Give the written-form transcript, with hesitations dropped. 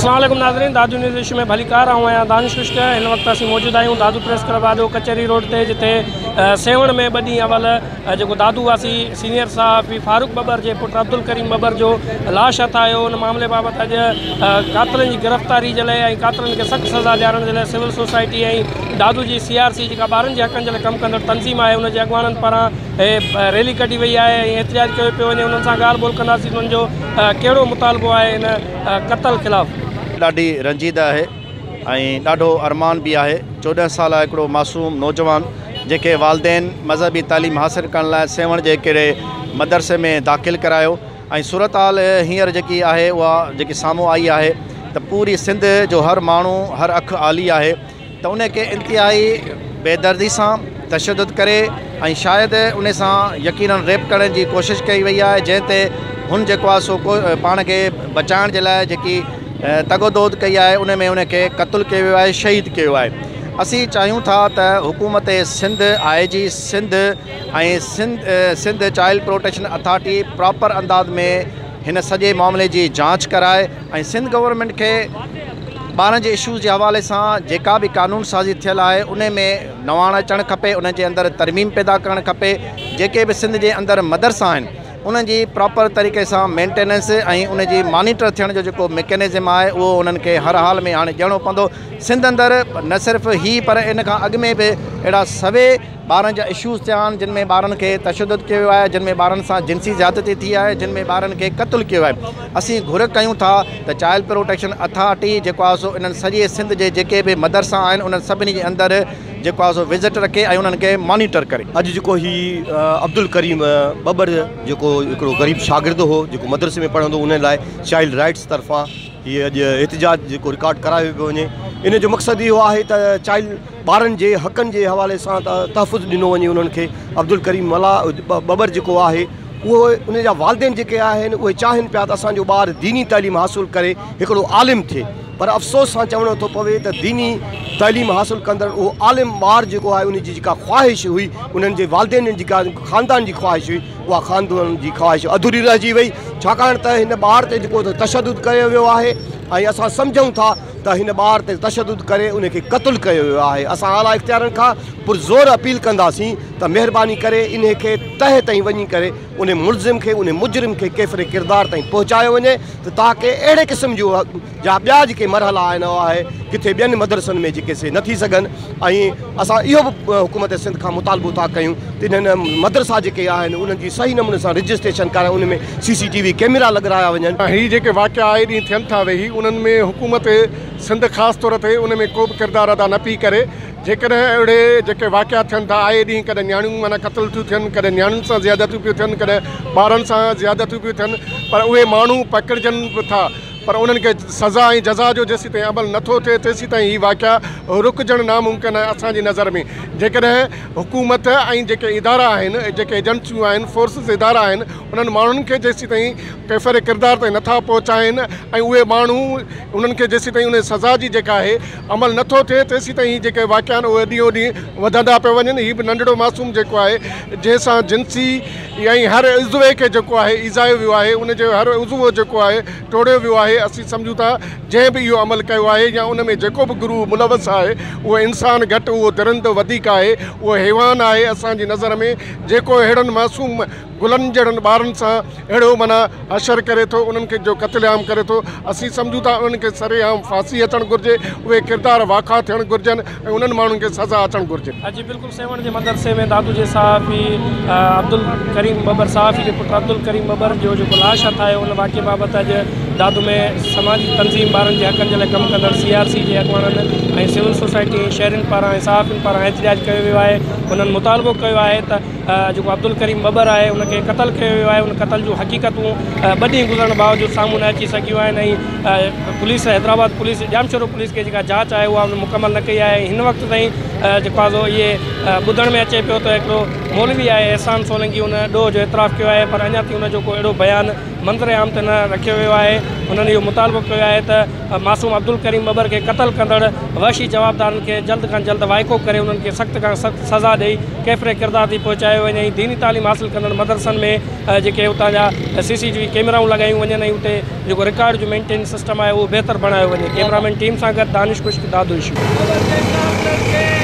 السلام عليڪم ناظرين دادو نيوز ايشو ۾ ڀليڪار آئون آهيان دانش خشڪ هن وقت اسين موجود آهيون دادو پريس ڪلب آڏو ڪچهري روڊ تي جتي سيوهڻ ۾ ٻه ڏينهن اول جيڪو دادو واسي سينيئر صحافي فاروق ٻٻر جي پٽ عبدالڪريم ٻٻر جو لاش هٿ آيو ان معاملي بابت اڄ قاتلن جي گرفتاري جي لاء ۽ قاتلن کي سخت سزا ڏيارڻ جي لاء سول سوسائٽي ۽ دادو جي سي آر سي جيڪا ٻارن جي حقن جي لاء ڪم ڪندڙ تنظيم آهي ان جي اڳواڻن پاران ريلي ڪڍي وئي آهي ۽ احتجاج ڪيو پيو وڃي انهن سان ڳالهه ٻولهه ڪنداسين انهن جو ڪهڙو مطالبو آهي ان قتل خلاف. ڏاڍي رنجيده آهي ۽ ڏاڍو ارمان به آهي 14 سالا هڪڙو معصوم نوجوان جنهن کي والدين مذهبي تعليم حاصل ڪرڻ لاء سيوهڻ جي هڪڙي مدرسي ۾ داخل ڪرايو ۽ صورتحال هينئر جيڪي آهي اها جيڪي سامهون آئي آهي ته پوري سنڌ جو هر ماڻهو هر اک آلي آهي ته ان کي انتهائي بيدردي سان تشدد ڪري ۽ شايد ان سان يقينن ريپ ڪرڻ جي ڪوشش ڪئي وئي آهي جنهن تي هن جيڪو آهي سو پاڻ کي بچائڻ جي لاء جيڪي تگودود ڪئي آهي ان ۾ ان کي قتل ڪيو ويو آهي شهيد ڪيو آهي اسين چاهيون ٿا ته حڪومت Sindh I G Sindh ۽ Sindh child protection authority proper انداز ۾ هن سڄي معاملي جي جاچ ڪرائي ۽ سنڌ گورنمينٽ کي ٻارن جي اشوز جي حوالي سان جيڪا به قانون سازي ٿيل آهي ان ۾ نواڻ اچڻ کپي انهن جي اندر ترميم پيدا ڪرڻ کپي جيڪي به سنڌ جي اندر مدرسا آهن انهن جي پراپر طريقي سان مينٽيننس ۽ ان جي مانيٽر ٿيڻ جو جيڪو ميڪينزم آهي اهو انهن کي هر حال ۾ هاڻي ڏيڻو پوندو سنڌ اندر نه صرف هي پر ان کان اڳ ۾ به اهڙا سوين ٻارن جا اشوز ٿيا آهن جن ۾ ٻارن کي تشدد ڪيو ويو آهي جن ۾ ٻارن سان جنسي زيادتي ٿي آهي جن ۾ ٻارن کي قتل ڪيو آهي اسين گهر ڪيون ٿا ته چائلڊ پروٽيڪشن اٿارٽي جيڪو آهي سو انهن سڄي سنڌ جي جيڪي به مدرسا آهن انهن سڀني جي اندر جيڪو آهي سو وزٽ رکي ۽ انهن کي مانيٽر ڪري. اڄ جيڪو هي عبدالڪريم ٻٻر جيڪو هڪڙو غريب شاگرد هو جيڪو مدرسي ۾ پڙهندو هو ان لاء چائلڊ رائٽس طرفان هي اڄ احتجاج جيڪو رڪارڊ ڪرايو پيو وڃي ان جو مقصد اهو آهي ته چائلڊ ٻارن جي حقن جي حوالي سان تحفظ ڏنو وڃي انهن کي عبدالڪريم ملاح ٻٻر جيڪو آهي اهو ان جا والدين جيڪي آهن اهي چاهين پيا ته اسان جو ٻار ديني تعليم حاصل ڪري هڪڙو عالم ٿئي پر افسوس سان چوڻو ٿو پوي ته ديني تعليم حاصل ڪندڙ اهو عالم ٻار جيڪو آهي ان جي جيڪا خواهش هئي انهن جي والدين جي جيڪا خاندان جي خواهش هئي اها خاندان جي خواهش اڌوري رهجي وئي ڇاڪاڻ ته هن ٻار تي جيڪو تشدد ڪيو ويو آهي ۽ اسان سمجهون ٿا ته هن ٻار تي تشدد ڪري ان کي قتل ڪيو ويو آهي اسان اعليٰ اختيارين کان پرزور اپيل ڪنداسين ته مهرباني ڪري انهي کي تهه تائين وڃي ڪري انهي ملزم کي انهي مجرم کي ڪيفر ڪردار تائين پهچايو وڃي ته تاڪه اهڙي قسم جون جا ٻيا جيڪي مرحلا آهن اهي ڪٿي ٻين مدرسن ۾ جيڪي سي نه ٿي سگهن ۽ اسان اهو به حڪومت سنڌ کان مطالبو ٿا ڪيون ته انهن مدرسا جيڪي آهن انهن جي صحيح نموني سان رجسٽريشن ڪرائي ان ۾ سي سي ٽي وي ڪيميرا لڳرايا وڃن. هي جيڪي واقعا آئي ڏينهن ٿين ٿا ويهي انهن ۾ حڪومت سنڌ خاص طور تي ان ۾ ڪو به ڪردار ادا نه پئي ڪري جيڪڏهن اهڙي جيڪي واقعا ٿين ٿا آئي ڏينهن ڪڏهن نياڻيون معنيٰ قتل ٿيون ٿين ڪڏهن نياڻين سان زيادتيون پيون ٿين ڪڏهن ٻارن سان زيادتيون پيون ٿين پر اهي ماڻهو پڪڙجن به ٿا پر انهن کي سزا ۽ جزا جو جيسيتائين عمل نه ٿو ٿئي تيسيتائين هي واقعا رڪجڻ ناممڪن آهي اسان جي نظر ۾ جيڪڏهن حڪومت ۽ جيڪي ادارا آهن جيڪي ايجنسيون آهن فورسز ادارا آهن انهن ماڻهن کي جيسيتائين ڪيفر ڪردار تائين نٿا پهچائين ۽ اهي ماڻهو انهن کي جيسيتائين ان سزا جي جيڪا آهي عمل نٿو ٿئي تيسيتائين هي جيڪي واقعا آهن اهي ڏينهون ڏينهن وڌندا پيا وڃن هي به ننڍڙو معصوم جيڪو آهي جنهن سان جنسي ۽ هر عضوي کي جيڪو آهي ايذايو ويو آهي ان جو هر عضوو جيڪو آهي ٽوڙيو ويو آهي اسين سمجهون ٿا جنهن به اهو عمل ڪيو آهي يا ان ۾ جيڪو به گروهه ملوث آهي اهو انسان گهٽ اهو درندو وڌيڪ آهي اهو حيوان آهي اسان جي نظر ۾ جيڪو اهڙن معصوم گلن جهڙن ٻارن سان اهڙو معنيٰ حشر ڪري ٿو انهن کي جو قتل عام ڪري ٿو اسين سمجهون ٿا انهن کي سر عام ڦاسي اچڻ گهرجي اهي ڪردار واکا ٿيڻ گهرجن ۽ انهن ماڻهن کي سزا اچڻ گهرجي. جي بلڪل سيوهڻ جي مدرسي ۾ دادو جي صحافي عبدالڪريم ٻٻر صحافي جي پٽ عبدالڪريم ٻٻر جو جيڪو لاش هٿ آيو ان واقعي بابت اڄ دادو ۾ سماجي تنظيم ٻارن جي حقن جي لاء ڪم ڪندڙ سي آر سي جي اڳواڻن ۽ سول سوسائٽي ۽ شهرين پاران ۽ صحافين پاران احتجاج ڪيو ويو آهي انهن مطالبو ڪيو آهي ته جيڪو عبدالڪريم ٻٻر آهي ان کي قتل ڪيو ويو آهي ان قتل جون حقيقتون ٻه ڏينهن گذرڻ باوجود سامهون نه اچي سگهيون آهن ۽ police Hyderabad police Jamshoro police کي جيڪا جاچ آهي اها ان مڪمل نه ڪئي آهي ۽ هن وقت تائين جيڪو آهي سو اهي ٻڌڻ ۾ اچي پيو ته هڪڙو مولوي آهي احسان سولنگي ان ڏوهه جو اعتراف ڪيو آهي پر اڃا تائين ان جو ڪو اهڙو بيان منظر عام تي نه رکيو ويو آهي. انهن اهو مطالبو ڪيو آهي ته معصوم عبدالڪريم ٻٻر کي قتل ڪندڙ وحشي جوابدارن کي جلد کان جلد وائکو ڪري انهن کي سخت کان سخت سزا ڏئي ڪيفر ڪردار تائين پهچايو وڃي ۽ ديني تعليم حاصل ڪندڙ مدرسن ۾ جيڪي اتان جا سي سي ٽي وي ڪيمرائون لڳايون وڃن ۽ اتي جيڪو رڪارڊ جو مينٽين سسٽم آهي اهو بهتر بڻايو وڃي. ڪيمرامين ٽيم سان گڏ دانش خشڪ، دادو اشو.